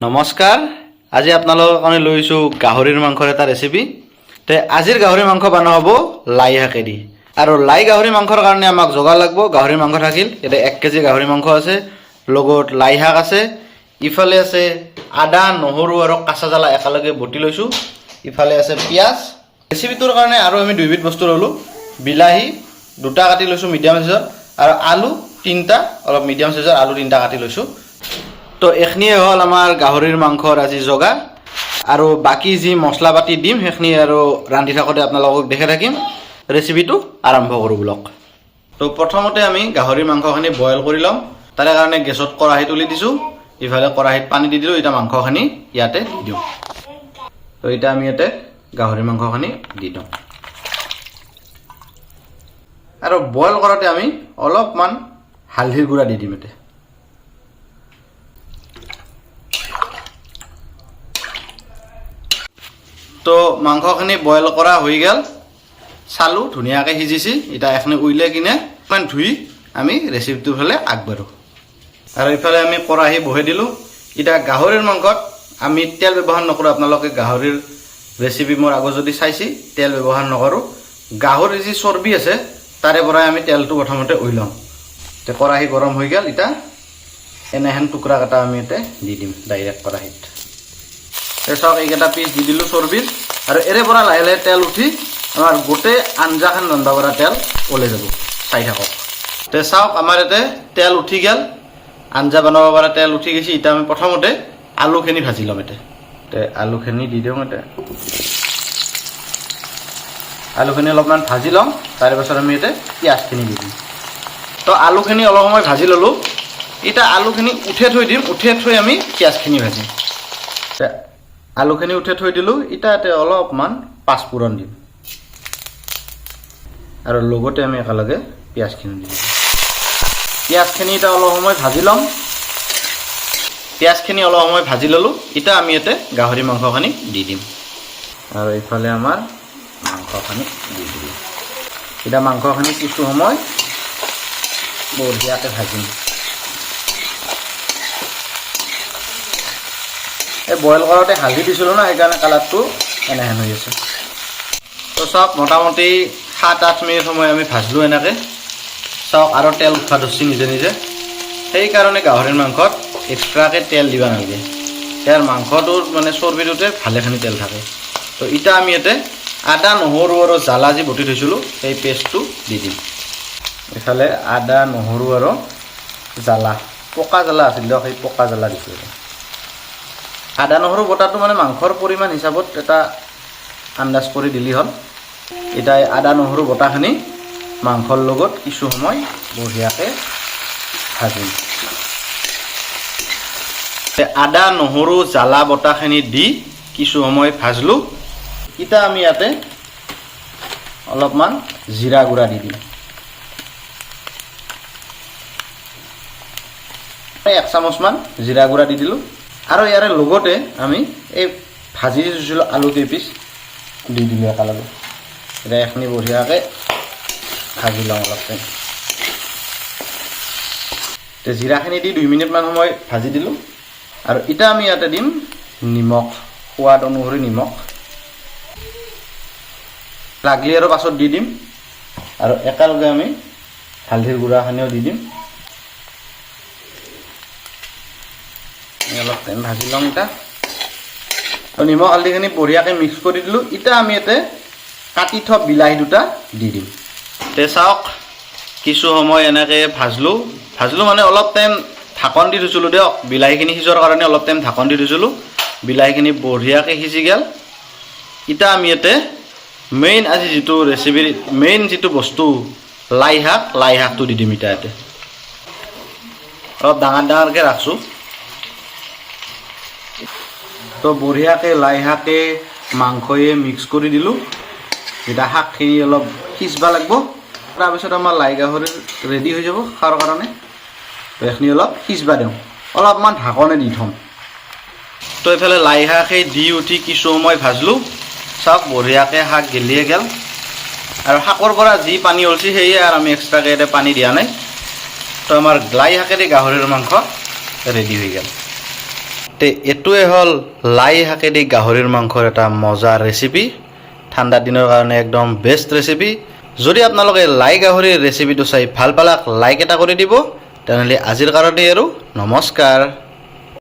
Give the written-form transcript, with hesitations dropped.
নমস্কাৰ, আজি আপোনালোকৰ কাৰণে লৈ আহিছোঁ গাহৰিৰ মাংসৰ এটা ৰেচিপি। তে আজিৰ গাহৰি মাংস বনোৱা হ'ব লাই শাকেদি। আৰু লাই গাহৰি মাংসৰ কাৰণে আমাক যোগাৰ লাগিব গাহৰি মাংস থাকিল, ইয়াতে 1 কেজি গাহৰি মাংস আছে, লগত লাই শাক আছে, ইফালে আছে আদা, নহৰু আৰু কাঁচা জ্বালা একেলগে বটি লৈছোঁ, ইফালে আছে পিঁয়াজ। ৰেচিপিটোৰ কাৰণে আৰু আমি দুইবিধ বস্তু ল'লোঁ। বিলাহী দুটা কাটি লৈছোঁ মিডিয়াম চাইজৰ আৰু আলু তিনিটা, অলপ মিডিয়াম চাইজৰ আলু তিনিটা কাটি লৈছোঁ। তো এইখিনিয়ে হ'ল আমাৰ গাহৰিৰ মাংসৰ আজি যোগাৰ। আৰু বাকী যি মছলা পাতি দিম, সেইখিনি আৰু ৰান্ধি থাকোঁতে আপোনালোকক দেখাই থাকিম। ৰেচিপিটো আৰম্ভ কৰোঁ বোলক। তো প্ৰথমতে আমি গাহৰিৰ মাংসখিনি বইল কৰি ল'ম। তাৰে কাৰণে গেছত কেৰাহী তুলি দিছোঁ, ইফালে কেৰাহীত পানী দি দিলোঁ। এতিয়া মাংসখিনি ইয়াতে দি দিওঁ। তো এতিয়া আমি ইয়াতে গাহৰি মাংসখিনি দি দিওঁ আৰু বইল কৰোঁতে আমি অলপমান হালধিৰ গুড়া দি দিম ইয়াতে। তো মাংসখিনি বইল কৰা হৈ গ'ল, চালোঁ ধুনীয়াকৈ সিজিছে। এতিয়া এইখিনি উইলাই কিনে অকণমান ধুই আমি ৰেচিপিটোৰ ফালে আগবাঢ়োঁ। আৰু ইফালে আমি কেৰাহী বহাই দিলোঁ। এতিয়া গাহৰিৰ মাংসত আমি তেল ব্যৱহাৰ নকৰোঁ। আপোনালোকে গাহৰিৰ ৰেচিপি মোৰ আগত যদি চাইছে, তেল ব্যৱহাৰ নকৰোঁ। গাহৰিৰ যি চৰ্বি আছে, তাৰে পৰাই আমি তেলটো প্ৰথমতে উইলাম। এতিয়া কেৰাহী গৰম হৈ গ'ল। এতিয়া এনেহেন টুকুৰা কেইটা আমি ইয়াতে দি দিম ডাইৰেক্ট কেৰাহীত। এই চাওক, এইকেইটা পিচ দি দিলোঁ চৰ্বিৰ আৰু এৰে পৰা লাহে লাহে তেল উঠি আমাৰ গোটেই আঞ্জাখন ৰন্ধা পৰা তেল ওলাই যাব, চাই থাকক। তে চাওক, আমাৰ ইয়াতে তেল উঠি গ'ল, আঞ্জা বনাব পৰা তেল উঠি গৈছে। এতিয়া আমি প্ৰথমতে আলুখিনি ভাজি ল'ম ইয়াতে। তে আলুখিনি দি দিওঁ ইয়াতে। আলুখিনি অলপমান ভাজি ল'ম, তাৰে পাছত আমি ইয়াতে পিঁয়াজখিনি দি দিম। তো আলুখিনি অলপ সময় ভাজি ল'লোঁ। এতিয়া আলুখিনি উঠে থৈ দিম, উঠে থৈ আমি পিঁয়াজখিনি ভাজিম। তে আলুখিনি উঠে থৈ দিলোঁ। এতিয়া ইয়াতে অলপমান পাঁচফোৰণ দিম আৰু লগতে আমি একেলগে পিঁয়াজখিনি দিম। পিঁয়াজখিনি এতিয়া অলপ সময় ভাজি ল'ম। পিঁয়াজখিনি অলপ সময় ভাজি ল'লোঁ। এতিয়া আমি ইয়াতে গাহৰি মাংসখিনি দি দিম আৰু ইফালে আমাৰ মাংসখিনি দি দিলোঁ। এতিয়া মাংসখিনি কিছু সময় বঢ়িয়াকৈ ভাজিম। এই বইল কৰোঁতে হালধি দিছিলোঁ ন, সেইকাৰণে কালাৰটো এনেহেন হৈ আছে। তো চাওক, মোটামুটি 7-8 মিনিট সময় আমি ভাজলোঁ এনেকৈ। চাওক, আৰু তেল উঠা ধৰছি নিজে নিজে। সেইকাৰণে গাহৰিৰ মাংসত এক্সট্ৰাকৈ তেল দিব নালাগে। ইয়াৰ মাংসটোৰ মানে চৰ্বিটোতে ভালেখিনি তেল থাকে। তো এতিয়া আমি ইয়াতে আদা, নহৰু আৰু জ্বালা যি বটি থৈছিলোঁ, সেই পেষ্টটো দি দিম। ইফালে আদা, নহৰু আৰু জ্বালা, পকা জ্বালা আছিল দিয়ক, সেই পকা জ্বালা দিছোঁ। আদা, নহৰু বটাটো মানে মাংসৰ পৰিমাণ হিচাপত এটা আন্দাজ কৰি দিলি হ'ল। এতিয়া এই আদা, নহৰু বটাখিনি মাংসৰ লগত কিছু সময় বঢ়িয়াকৈ ভাজিম। এই আদা, নহৰু, জ্বালা বটাখিনি দি কিছু সময় ভাজলোঁ। এতিয়া আমি ইয়াতে অলপমান জিৰা গুড়া দি দিম। 1 চামুচমান জিৰা গুড়া দি দিলোঁ আৰু ইয়াৰে লগতে আমি এই ভাজি দিছিলোঁ আলু কেইপিচ দি দিলোঁ একেলগে। এতিয়া এইখিনি বঢ়িয়াকৈ ভাজি লওঁ অলপ টাইম। জিৰাখিনি দি 2 মিনিটমান সময় ভাজি দিলোঁ আৰু এতিয়া আমি ইয়াতে দিম নিমখ, সোৱাদ অনুসৰি নিমখ। লাগলি আৰু পাছত দি দিম। আৰু একেলগে আমি হালধিৰ গুড়াখিনিও দি দিম। অলপ টাইম ভাজি লওঁ এতিয়া। তো নিমখ, হালধিখিনি বঢ়িয়াকৈ মিক্স কৰি দিলোঁ। এতিয়া আমি ইয়াতে কাটি থোৱা বিলাহী দুটা দি দিম। তে চাওক, কিছু সময় এনেকৈ ভাজলোঁ। ভাজলোঁ মানে অলপ টাইম ঢাকন দি থৈছিলোঁ দিয়ক, বিলাহীখিনি সিজোৱাৰ কাৰণে অলপ টাইম ঢাকন দি থৈছিলোঁ। বিলাহীখিনি বঢ়িয়াকৈ সিজি গ'ল। এতিয়া আমি ইয়াতে মেইন আজি যিটো ৰেচিপিৰ মেইন যিটো বস্তু, লাই শাক, লাই শাকটো দি দিম এতিয়া ইয়াতে। অলপ ডাঙৰ ডাঙৰকৈ ৰাখছোঁ। তো বঢ়িয়াকৈ লাই শাকে মাংসয়ে মিক্স কৰি দিলোঁ। এতিয়া শাকখিনি অলপ সিজবা লাগিব, তাৰপিছত আমাৰ লাই গাহৰি ৰেডি হৈ যাব খোৱাৰ কাৰণে। তো এইখিনি অলপ সিজবা দিওঁ, অলপমান ঢাকনে দি থ'ম। তো এইফালে লাই শাকে দি উঠি কিছু সময় ভাজলোঁ। চাওক, বঢ়িয়াকৈ শাক গেলিয়ে গ'ল আৰু শাকৰ পৰা যি পানী ওলছে, সেয়ে আৰু আমি এক্সট্ৰাকৈ ইয়াতে পানী দিয়া নাই। তো আমাৰ লাই শাকেদি গাহৰিৰ মাংস ৰেডি হৈ গ'ল। তে এইটোৱে হ'ল লাই শাকেদি গাহৰিৰ মাংসৰ এটা মজা ৰেচিপি। ঠাণ্ডা দিনৰ কাৰণে একদম বেষ্ট ৰেচিপি। যদি আপোনালোকে লাই গাহৰিৰ ৰেচিপিটো চাই ভাল পালাক, লাইক এটা কৰি দিব। তেনেহ'লে আজিৰ কাৰণে আৰু নমস্কাৰ।